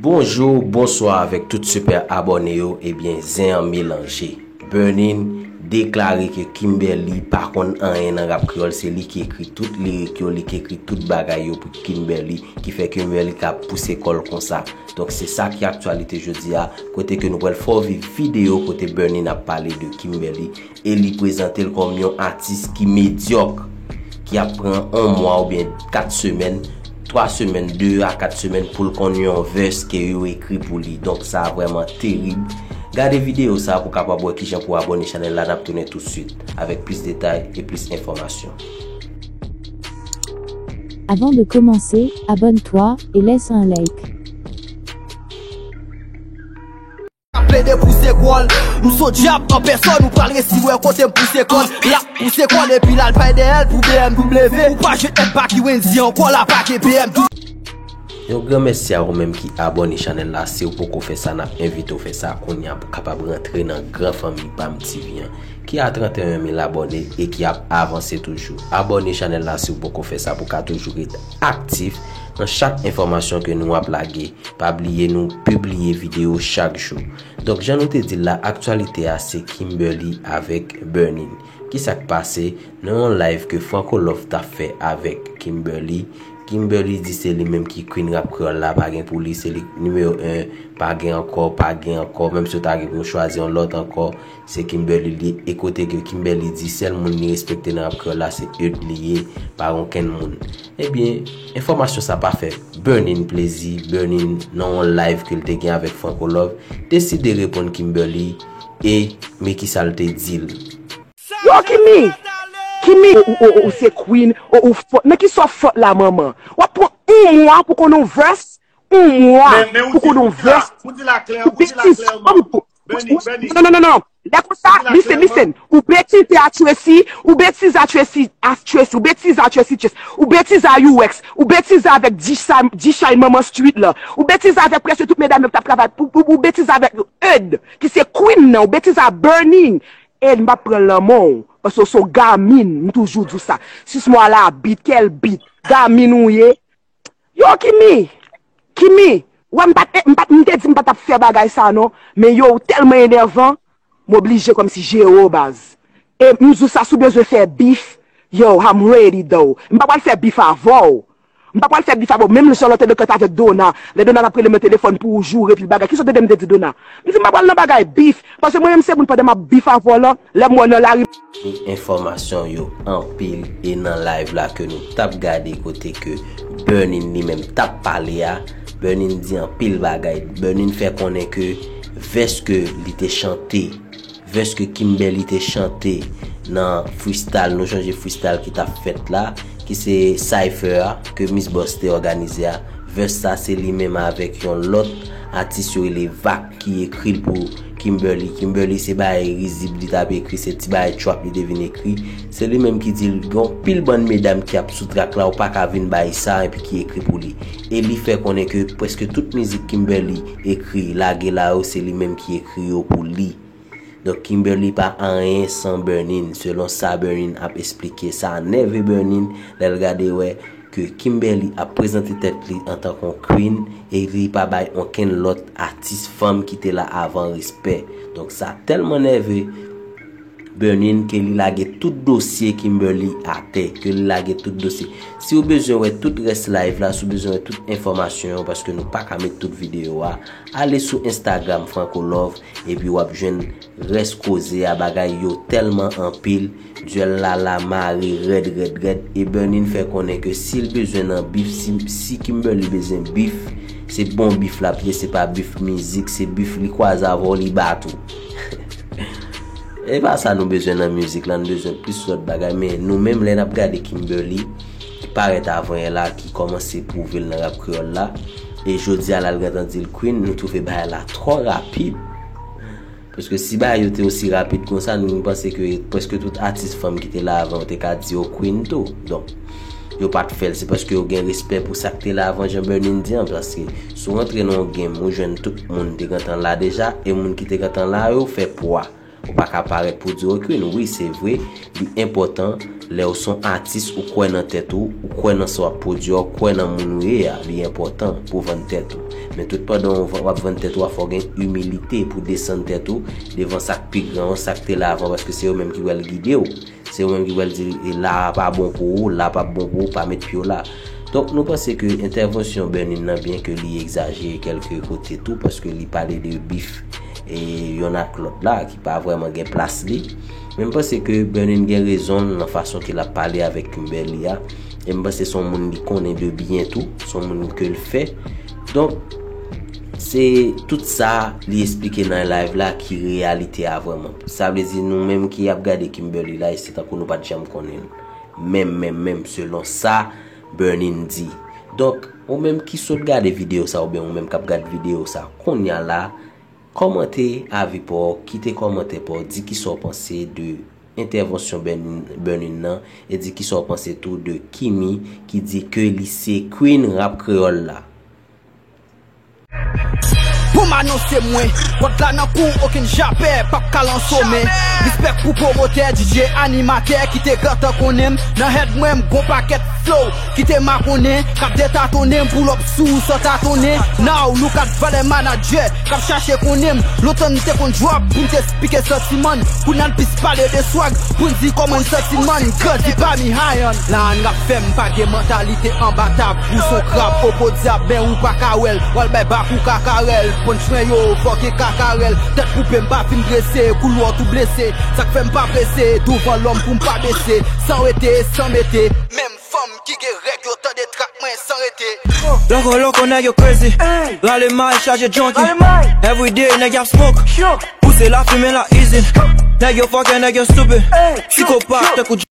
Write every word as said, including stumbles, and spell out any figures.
Bonjou, bonswa avèk tout sipè abòne yo. Ebyen, zen an melanje. Burnin deklare ke Kimberly pa konn anyen nan rap kreyòl, se li ki ekri tout lirik yo, li ki ekri tout bagay yo pou Kimberly, ki fè Kimberly ka pouse kò l konsa. Donk se sa ki aktyalite jodi a, kote ke nou pral fè w viv videyo kote Burnin ap pale de Kimberly e li prezante l kòm yon atis ki medyòk, ki ap pran yon mwa oubyen kat semèn, twa semèn, de a kat semèn pou l konn yon vès ke yo ekri pou li. Donk sa vrèman terib. Gade videyo sa pou w kapab wè kijan pou abòne chanèl la, n ap tounen toutswit avèk plis detay e plis enfòmasyon. Avant de commencer, abonne-toi et laisse un like. Plede pouse kò l, m s on dyab an pèsòn, ou pral resi wè kote m pouse kò l. L ap pouse kò l epi l al bay dèyè l pou B M W. Ou pa jwenn èd pa ki Wendy ankò, l ap pake B M W. Yon gran mèsi a ou menm ki abòne chanèl la, si w poko fè sa, n ap envite w fè sa kounye a pou w kapab rantre nan gran fanmi Pam T V an, ki a trannteyen mil abòne e ki ap avanse toujou. Abòne chanèl la si w poko fè sa pou w ka toujou ret aktif nan chak enfòmasyon ke nou ap lage. Pa bliye nou pibliye videyo chak jou. Donk jan nou te di l la, aktyalite a se Kimberly avèk Burnin. Kisa k pase? Nan yon live ke Franco Love t ap fè avèk Kimberly, Kimberly di se li menm ki queen rap kreyòl la, pa gen pou li, se li nimewo en, pa gen ankò, pa gen ankò, menm si yo ta gen pou yo chwazi yon lòt ankò, se Kimberly li ye. E kote ke Kimberly di sèl moun li respekte nan rap kreyòl la se Eude li ye, pa gen okenn moun. Ebyen, enfòmasyon sa pa fè Burnin plezi. Burnin nan yon live ke l te gen avèk Franco Love, deside reponn Kimberly e men kisa l te di l. Yo Kimi, Kimi, ou, ou, ou, ou se queen, ou, ou fò, nan kisa w fòt la manman? W ap pran yon mwa pou konn yon vès, yon mwa pou konn yon vès. Ou betize, non, non, non, non. Lè konsa, listen, listen. Ou betize a Tracy, ou betize a Tracy, a Tracy, ou betize a Tracy, Tracy, ou betize a U X, ou betize avèk G-Shine, G-Shine manman street la, ou betize avèk prèske tout medam yo k t ap travay, ou, ou, ou betize avèk Eude, ki se queen nan, ou betize a Burnin, Eude, m p ap pran lanmò w, paske w se yon gamin, m toujou di w sa. Sis mwa la bit, kèl bit, gamin ou ye. Yo, Kimi, Kimi, wè m pa t, m pa t, m te di m pa t ap fè bagay sa non, men yo, ou tèlman enèvan, m oblije kòmsi jere w baz. E m di w sa, si w bezwen fè bif, yo, I'm ready though. M pa pral fè bif avè w. M pa pral fè bif avè w. Menm jan lòt te dekante avèk Dona. Lè Dona t ap rele m nan telefòn pou joure epi bagay. Kisa w tande m te di Dona? M di m pa pral nan bagay bif. Paske mwen menm se moun pandan m ap bif avè w lan, lè m wè w nan lari. Ni enfòmasyon yo anpil e nan live la ke nou t ap gade kote ke Burnin li menm t ap pale a, Burnin di anpil bagay. Burnin fè konnen ke vès ke li te chante, vès ke Kimberly te chante nan freestyle, nou chanje freestyle ki t ap fèt la, ki se cypher a, ke Miss Boss te òganize a. Vès sa se li menm avèk yon lòt atis yo rele Vak ki ekri l pou Kimberly. Kimberly se bagay rizib li t ap ekri, se ti bagay trap li te vin ekri. Se li menm ki di l gen yon pil bann medam ki ap sou trak la, ou pa ka vin bay sa epi ki ekri pou li. E li fè konnen ke prèske tout mizik Kimberly ekri, lage la yo, se li menm ki ekri yo pou li. Donk Kimberly pa anyen san Burnin, selon sa Burnin ap esplike. Sa nève Burnin lè l gade wè ke Kimberly ap prezante tèt li antanke yon queen e li pa bay okenn lòt atis fanm ki te la avan respè. Donk sa tèlman nève Burnin ke li lage tout dosye Kimberly atè, ke li lage tout dosye. Si w bezwen wè tout rès live la, si w bezwen wè tout enfòmasyon yo, paske nou pa ka met tout videyo a, ale sou Instagram Franco Love epi w ap jwenn rès koze a, bagay yo tèlman anpil, dyèl la la mare rèd rèd rèd, e Burnin fè konnen ke si l bezwen nan bif, si, si Kimberly bezwen bif, se bon bif l ap ye, se pa bif mizik, se bif li kwaze avè w, li bat ou. E pa sa nou bezwen nan mizik la, nou bezwen plis lòt bagay, men nou menm lè n ap gade Kimberly, ki parèt avan yè la, ki kòmanse pwouve l nan rap kreyòl la, e jodi a la l gentan di l queen, nou twouve bagay la twò rapid. Paske si bagay yo te osi rapid konsa, nou panse ke prèske tout atis fanm ki te la avan yo te ka di yo queen tou. Donk, yo pa t fè l, se paske yo gen respè pou sa k te la avan, jan Burnin di an. Paske si w rantre nan yon game, ou jwenn tout moun te gentan la deja, e moun ki te gentan la yo fè pwa. Ou pa ka parèt pou di w queen. Wi, se vre, li enpòtan lè w se yon atis, ou kwè nan tèt ou, ou kwè nan sa w ap pwodui a, ou kwè nan moun ou ye a, li enpòtan pou w vann tèt ou. Men tout pandan w ap vann tèt ou a, fò w gen imilite pou w desann tèt ou devan sa k pi gran w, sa k te la avan, paske se yo menm ki pral gide w. Se yo menm ki pral di, e la a pa bon pou ou, la a p ap bon pou ou, pa met pye w la. Donk, nou panse ke entèvansyon Bernin nan, byen ke li egzajere kèlke kote tou, paske li pale de bif e yonn ak lòt la, ki pa vrèman gen plas li. Men m panse ke Bernin gen rezon l nan fason ke l ap pale avèk Kimberly a. E m panse se yon moun li konnen de byen tou, se yon moun ke l fè. Donk, se tout sa li esplike nan live la ki reyalite a vrèman. Sa vle di nou menm ki ap gade Kimberly la, e se tankou nou pa t janm konnen l. Menm, menm, menm, selon sa Bernin di. Donk, ou menm ki sot gade videyo sa, oubyen ou menm k ap gad videyo sa, kounye a la, kòmante avi pa w, kite kòmantè pa w, di kisa w panse de entèvansyon Bernin, Bernin nan, e di kisa w panse tou de Kimi ki di ke li se queen rap kreyòl la. Pou m anonse mwen, pòt la nan kou, okenn japè p ap kale an somen. Respè pou pwomotè, D J, animatè ki te gentan konnen m. Nan head mwen, m gon pakèt flow ki te makonnen, k ap detatonnen m, pull up sou ou san tatonnen. Now, look at valè manadjè k ap chache konnen m. Lontan m te konn drop pou m te esplike santiman m. Kounye a l plis pale de swag pou n di kòman n santi n man grandi pami hayan. La n rap fè m pa gen mantalite anba tab. Ou s on krab, o podyab, men ou pa ka wè l. W al bay bak ou kakarèl. Punch mwen yo fòk e kakarèl. Tèt koupe m pa fin drese, koulwa tou blese. Sa k fè m pa prese douvan lòm pou m pa bese. San rete, san mete. Menm fanm ki gen règ yo tande trak mwen san rete. Loko loko nèg yo crazy. Rale may chaje junkie. Everyday nèg y ap smoke. Pouse lafimen la izin. Nèg yo fucking, nèg yo stupid. Sikopat tankou